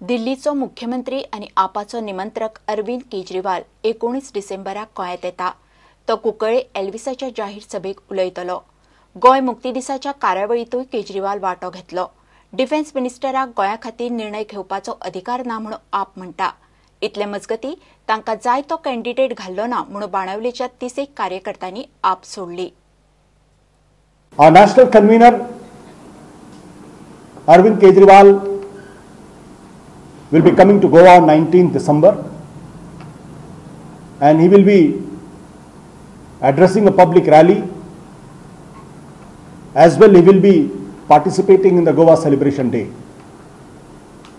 दिल्लीचो मुख्यमंत्री आनी आपाचो निमंत्रक अरविंद केजरीवाल 19 डिसेंबराक गोंयांत येता. तो कुंकळे एल्विसाच्या जाहीर सभेक उलयतलो. गोंय मुक्ती दिसाच्या कार्यावळींतूय केजरीवाल वांटो घेतलो. डिफेन्स मिनिस्टराक गोंया खातीर निर्णय घेवपाचो अधिकार ना म्हूण आप म्हणटा. इतले मजगती तांकां जाय तो कॅन्डिडेट घाल्लो ना म्हूण बाणावलेच्या 30 कार्यकर्त्यांनी आप सोडली. Our national convener Arvind Kejriwal will be coming to Goa on 19th December and he will be addressing a public rally. As well, he will be participating in the Goa Celebration Day.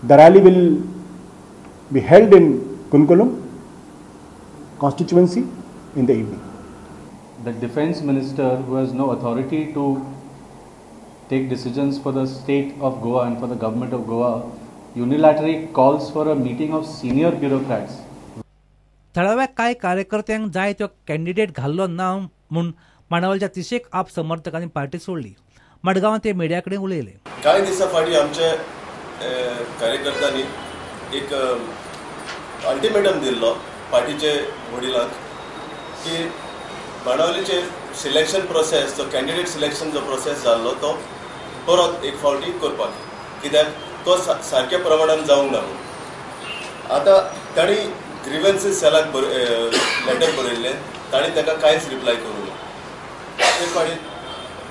The rally will be held in Cuncolim constituency in the evening. The defense minister, who has no authority to take decisions for the state of Goa and for the government of Goa, unilaterally calls for a meeting of senior bureaucrats. थळाव्या कांय कार्यकर्त्यांक जाय तो candidate घाल्लो ना म्हूण मांडावळच्या 30 आप समर्थकांनी party सोडली. मडगांवां ते मिडिया कडेन उलयले. कांय दिसां फाटीं आमच्या कार्यकर्त्यांनी एक अल्टिमेटम दिल्लो पार्टीचे वडिलांक की बाणावलीचे सिलेक्शन प्रोसेस, जो कॅन्डिडेट सिलेक्शन जो प्रोसेस जाल्लो तो परत एक फावटी करपाक, कित्याक तो सारक्या प्रमाणान जावंक ना म्हणून. आतां तांणी ग्रिवन्सीस सेलाक लेटर बरयल्लें, तांणी ताका कांयच रिप्लाय करूंक ना. ते फावटी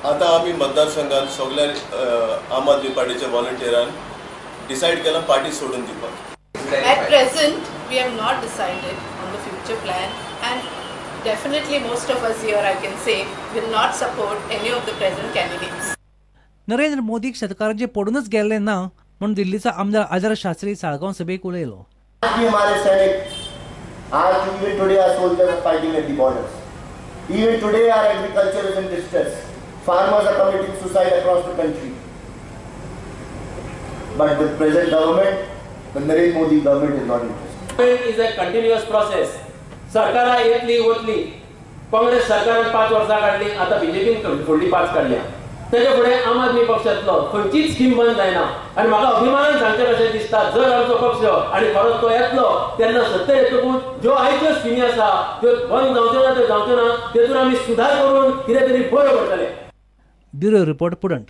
आतां आमी मतदारसंघान सगल्या आम आदमी पार्टीच्या वॉलंटियरान डिसायड केलां पार्टी सोडून दिवपाक. At present, we have not decided on the future plan, and definitely most of us here, I can say, will not support any of the present candidates. Narendra मोदीक शेतकारांचे पडूनच गेल्ले ना म्हूण दिल्लीचो आमदार आजर शास्त्री साळगांव सभेक उलयलो. आज भी हमारे सैनिक, आज even today our soldiers are fighting at the borders. Even today our agriculture is in distress. Farmers are committing suicide across the country. But the present government, the Narendra Modi government, is not interested. Is a continuous process. सरकारां येतली वतली. काँग्रेस सरकारान 5 वर्सां काडली, आतां बीजेपीन फुडली 5 काडल्या. तेच्या फुडें आम आदमी पक्षांतलो खंयचीच स्कीम बंद जायना. आनी म्हाका अभिमानान सांगचें कशें दिसता, जर आमचो पक्ष आनी खरोच तो येतलो तेन्ना सत्तेर येतकूच ज्यो आयच्यो स्किमी आसा त्यो बंद जावच्यो ना, त्यो जावच्यो ना, तेतून आमी सुदार करून कितें तरी बरें करतले. Bureau report, Prudent.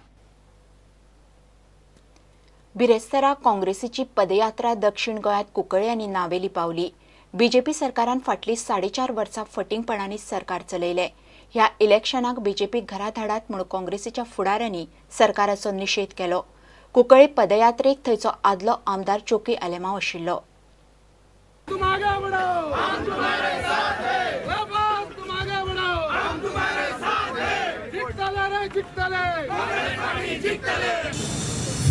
बिरेस्तारा काँग्रेसीची पदयात्रा दक्षिण गोंयांत कुंकळे आनी नावेली पावली. बीजेपी सरकारान फाटलीं 4.5 वर्सां फटींगपणांनी सरकार चलयलें. ह्या इलेक्शनाक बीजेपी घरा धाडात म्हूण काँग्रेसीच्या फुडाऱ्यांनी सरकाराचो निशेध केलो. कुंकळे पदयात्रेक थंयचो आदलो आमदार चोकी आलेमांव आशिल्लो.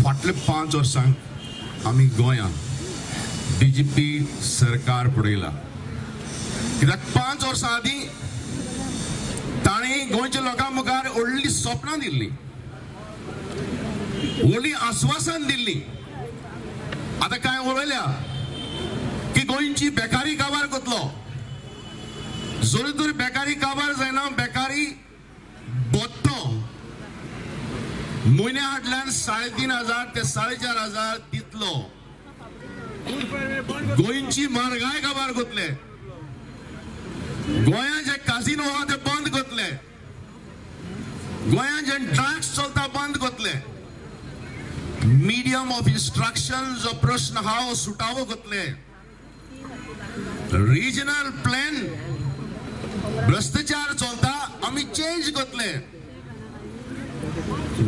फाटले 5 वर्सांक आमी गोंयांत बीजेपी सरकार पडयला. कित्याक 5 वर्सां आदीं तांणी गोंयच्या लोकां मुखार व्हडली सपनां दिल्ली, व्हडली आस्वासन दिल्ली. आतां कांय उलयल्या की गोंयची बेकारी काबार करतलो. जरी तर बेकारी काबार जायना, बेकारी बोत्तो म्हयन्या फाटल्यान 3,500 ते 4,500 दितलो. गोंयची म्हारगाय काबार करतले, गोंयांत जे काजिनो आहा ते बंद करतले, गोंयांत जे ड्रग्स चलता बंद करतले, मिडियम ऑफ इन्स्ट्रक्शन जो प्रश्न आहा हो सुटावो करतले, रिजनल प्लॅन भ्रश्टाचार चलता आमी चेंज करतले,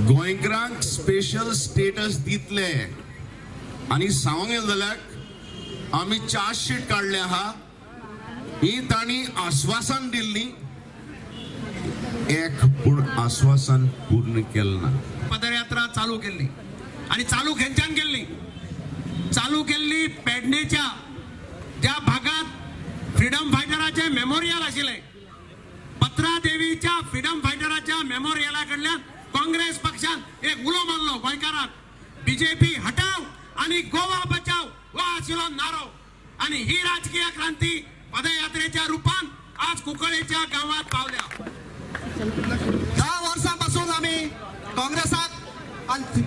गोंयकारांक स्पेशल स्टेटस दितले. आनी सांगूंक गेले जाल्यार आमी चार्जशीट काडले आहा, ही तांणी आश्वासन दिल्ली, एक पूण आश्वासन पूर्ण केलें ना. पदयात्रा चालू केल्ली आनी चालू खंयच्यान केल्ली? चालू केल्ली पेडणेच्या ज्या भागात फ्रीडम फायटराचें मेमोरियल आशिल्लें, पत्रादेवीच्या फ्रीडम फायटराच्या मेमोरियला कडल्यान काँग्रेस पक्षान एक उलो मारलो गोंयकारांक, बीजेपी हटाव आनी गोवा बचाव हो आशिल्लो नारो. आनी ही राजकीय क्रांती पदयात्रेच्या रुपान आज कुंकळेच्या गांवात पावल्या. 10 वर्सां पासून आमी काँग्रेसाक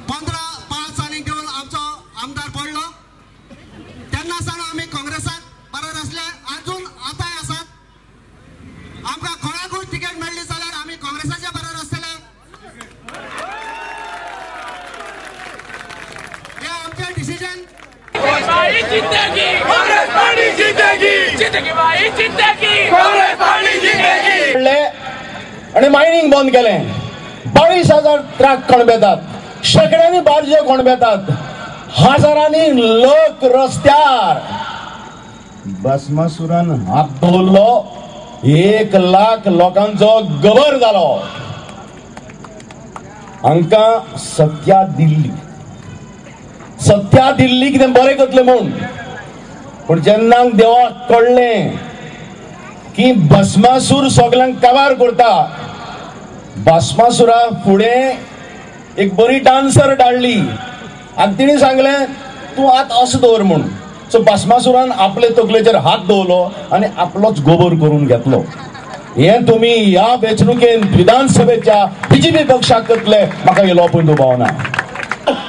15 5 आनी घेवन आमचो आमदार पडलो. डिसिजन. आणि मायनिंग बंद केलें. 22,000 ट्रक खणबेतात, शेंकड्यांनी बार्ज्यो खणबेतात, हजारांनी लोक रस्त्यार. भस्मासुरान हात दवरलो, 1 लाख लोकांचो गबर जालो. हांकां सत्या दिल्ली, सत्या दिल्ली कितें बरें करतलें म्हूण. पूण जेन्ना देवाक कळ्ळें की भस्मासूर सगल्यांक काबार करता, भस्मासुरा फुडें एक बरी डान्सर धाडली आनी तिणें सांगलें तूं हात असो दवर म्हूण. सो भस्मासुरान आपले तकलेचेर हात दवरलो आनी आपलोच गोबर करून घेतलो. हें तुमी ह्या वेंचणुकेन विधानसभेच्या बीजेपी पक्षाक करतले म्हाका इलोपूय दुबाव ना.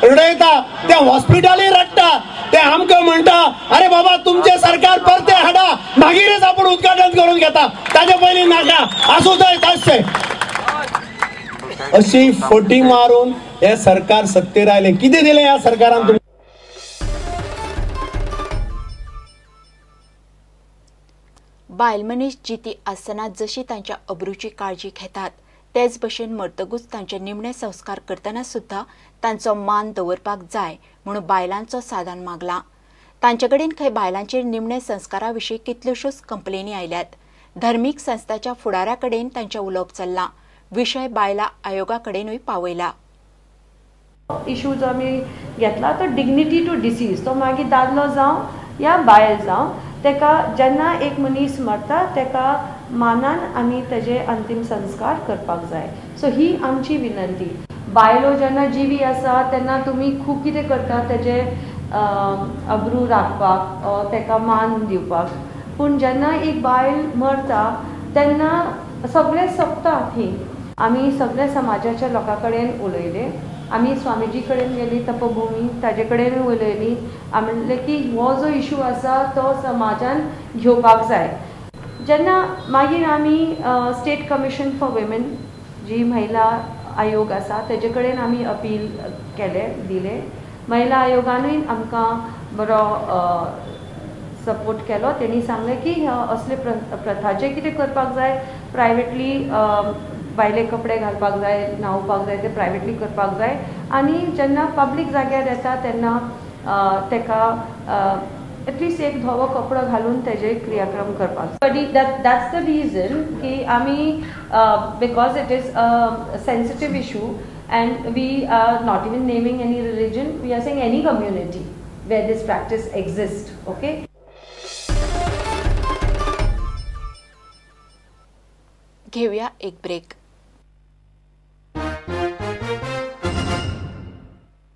रडयता ते हॉस्पिटलूय रडटा, ते आमकां म्हणटा अरे बाबा तुमचे सरकार परते हाडा, मागीरच आपूण उद्घाटन करून घेता, ताजे पयलीं नाका. आसूं जाय तशें. अशी फटी मारून हे सरकार सत्तेर आयलें. कितें दिलें ह्या सरकारान तुमकां? बायल मनीस जिती आसतना जशी तांच्या अब्रूची काळजी घेतात तेच भशेन मरतकूच तांचे निमणे संस्कार करतना सुद्दां तांचो मान दवरपाक जाय म्हणून बायलांचो सादान मागला. तांचे कडेन खंय बायलांचेर निमणे संस्कारा विशीं कितल्योश्योच कंप्लेनी आयल्यात. धर्मीक संस्थाच्या फुडाऱ्या कडेन तांचें उलोवप चल्लां. विशय बायलां आयोगा कडेनूय पावयला. इशू जो आमी घेतला तो डिग्निटी टू डिसीज, तो मागीर दादलो जावं या बायल जावं, तेका जेन्ना एक मनीस मरता तेका मानान आनी तेजे अंतीम संस्कार करपाक जाय. सो ही आमची विनंती. बायलो जेन्ना जिवी आसा तेन्ना तुमी खूब कितें करता तेजे अब्रू राखपाक, तेका मान दिवपाक, पूण जेन्ना एक बायल मरता तेन्ना सगळें सोंपता. थंय आमी सगळ्या समाजाच्या लोकां कडेन उलयले, आमी स्वामीजी कडेन गेली तपभुमी ताजे कडेन उलयली. आमी म्हणलें की हो जो इशू आसा तो समाजान घेवपाक जाय. जेन्ना मागीर आमी स्टेट कमिशन फॉर वुमेन जी महिला आयोग आसा तेजे कडेन आमी अपील केलें, दिलें. महिला आयोगानूय आमकां बरो सपोर्ट केलो. तेणी सांगलें की असले प्रथाचें कितें करपाक जाय, प्रायवेटली बायले कपडे घालपाक जाय, न्हांवपाक जाय, ते प्रायवेटली करपाक जाय आनी जेन्ना पब्लीक जाग्यार येता तेन्ना तेका एटलिस्ट एक धवो कपडो घालून तेजे क्रियाक्रम करपाक जाय. That's the reason की आमी because it is a sensitive issue and we are not even naming any religion, we are saying any community where this practice exist. Okay. घेऊया एक ब्रेक.